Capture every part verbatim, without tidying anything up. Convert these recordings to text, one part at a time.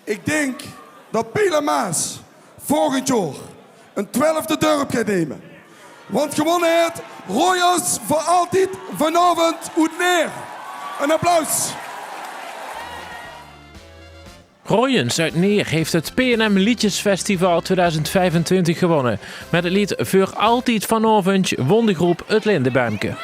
Ik dink det Peel en Maas volgend jaor ein twelfde dörp geit neme. Want gewónne haet Royers veur altied vanaovend oet Neer. Ein applaus. Royens uit Neer heeft het P en M Liedjesfestival tweeduizend vijfentwintig gewonnen. Met het lied Veur Altied Vanaovendj won de groep het Lindebuimke.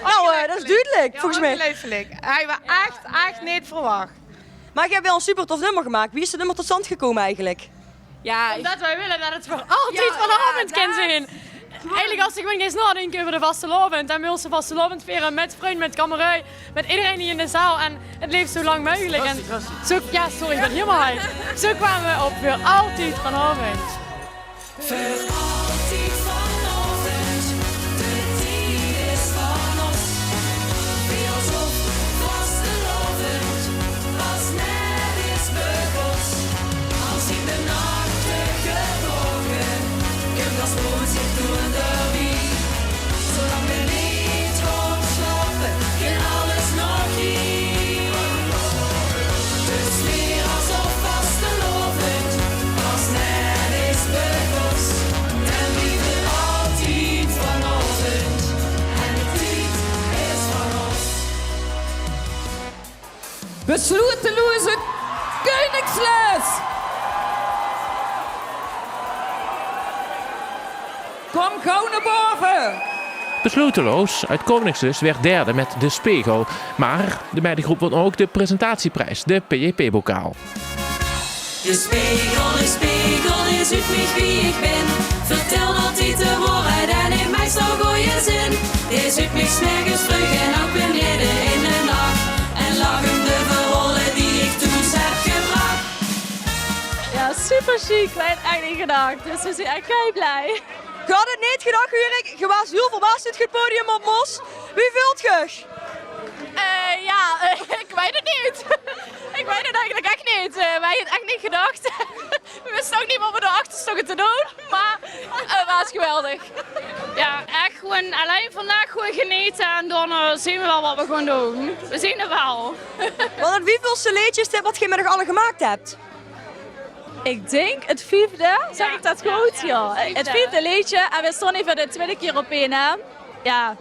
Nou, eh, det is dudelik, volges mich. Ongeluifelik. Haj waas ech, ech neet verwach. Mer geer höb waal ein super tof nummer gemaak. Wie is det nummer tot stand gekómme eigelik? Ja, omdat wij willen dat het voor altijd vanavond kan zijn. Eigenlijk, als ik gewoon eens nadenk over de vastelaovend, dan wil ze vastelaovend vieren met vrienden, met kamerui, met iedereen die in de zaal en het liefst zo lang mogelijk. En zo, ja, sorry, ik ben helemaal high. Zo kwamen we op Veur Altied Vanaovend. Veur altied vanaovend, de tied is van os. Veur os op vastelaovend, pas net is begós. Al zien de nachte gebroke, kump os boon zich doon d'r wie. Zolang we neet gaon slaope, geit alles nog hie. Dus weer as op vastelaovend, as net is begós. En wie veur altied vanaovend, en de tied is van os. Besloeteloze Keuningslus! Kom gauw naar boven! Besloeteloos uit Koningslust werd derde met De Spegel. Maar de meidengroep won ook de presentatieprijs, de P J P-bokaal. De spegel, de spegel, is het mich wie ik bin? Vertel altijd de waarheid en in mij staan goede zin. Is het mich 's mergens vreug en ook weer midden in de nacht. En lach hem de verhalen die ik toen heb gebracht. Ja, super chic. Wij hadden het echt niet gedacht. Dus we zijn echt kei blij. Ge had het neet gedach, huur ik. Ge waas hiel verbaas toen ge het podium op mós. Wie veult ge uch? Eh, ja, eh, ik weet het niet. Ik weet het eigenlijk echt niet. Eh, wij hadden het echt niet gedacht. We wisten ook niet wat we erachter stonden te doen. Maar het was geweldig. Ja, echt gewoon alleen vandaag gewoon genieten. En dan eh, zien we wel wat we gaan doen. We zien er wel. Want het wieveelste leedje is dit wat ge met uch alle gemaakt hebt? Ik denk het viefde, zeg ik dat goed? Ja, het viefde leedje. En we stonden hier voor de tweede keer op P N M. Ja,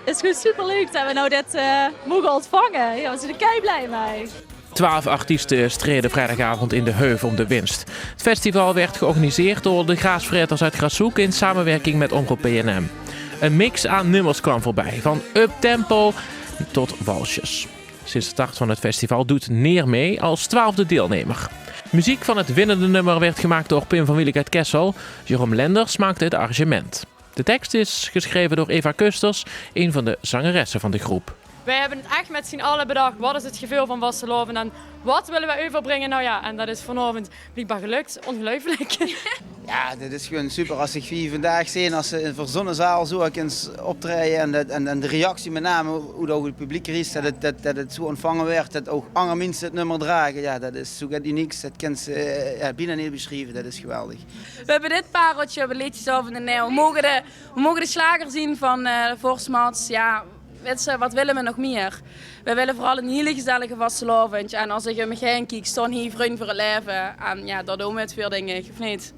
het is gewoon superleuk dat we nou dit eh, mogen ontvangen. Ja, we zijn er kei blij mee. Twaalf artiesten streden vrijdagavond in De Heuvel om de winst. Het festival werd georganiseerd door de Graasvreters uit Grashoek in samenwerking met Omroep P N M. Een mix aan nummers kwam voorbij, van uptempo tot walsjes. Sinds de start van het festival doet Neer mee als twaalfde deelnemer. Muziek van het winnende nummer werd gemaakt door Pim van Wielijk uit Kessel. Jérôme Lenders maakte het arrangement. De tekst is geschreven door Eva Kusters, een van de zangeressen van de groep. Wij hebben het echt met z'n allen bedacht. Wat is het gevoel van vastelaovend en wat willen wij overbrengen? Nou ja, en dat is vanavond blijkbaar gelukt. Ongeluiflik. Ja, dit is gewoon super. As ich hie vandaag zeen, as ze in veur zoe'n zaal zoe ins optraeje en de, en, en de reactie, met name hoe, hoe 't publiek reageert, det 't, det, det 't zoe ontvange wuuert, det ouch anger minse 't nummer drage. Ja, det is zoe get unieks. Det kins se eh, ja, biena neet besjrieve. Det is geweldig. We hebben dit pareltje op het liedjesaovend in Neer. We mogen de, we mogen de slager zien van eh Vorsmats. Ja, wits se, wat willen we nog meer? We willen vooral een hele gezellige vastelaovend. En as ich um mich heen kiek, staon hie vriend veur 't laeve. En ja, dao doon we 't veur, dink ich, of neet?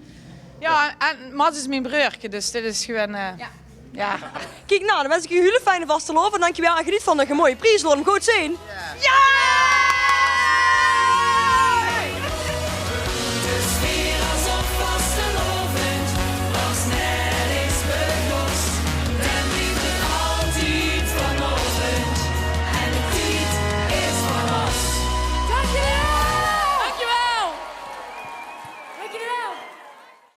Ja, en Mats is mien breurke, dus dit is gewoon eh, ja. Kiek, nou, dan wens ik u een hele fijne vastelaovend. Dankjewel en geniet van de mooie pries. Laot 'm good zeen. Ja!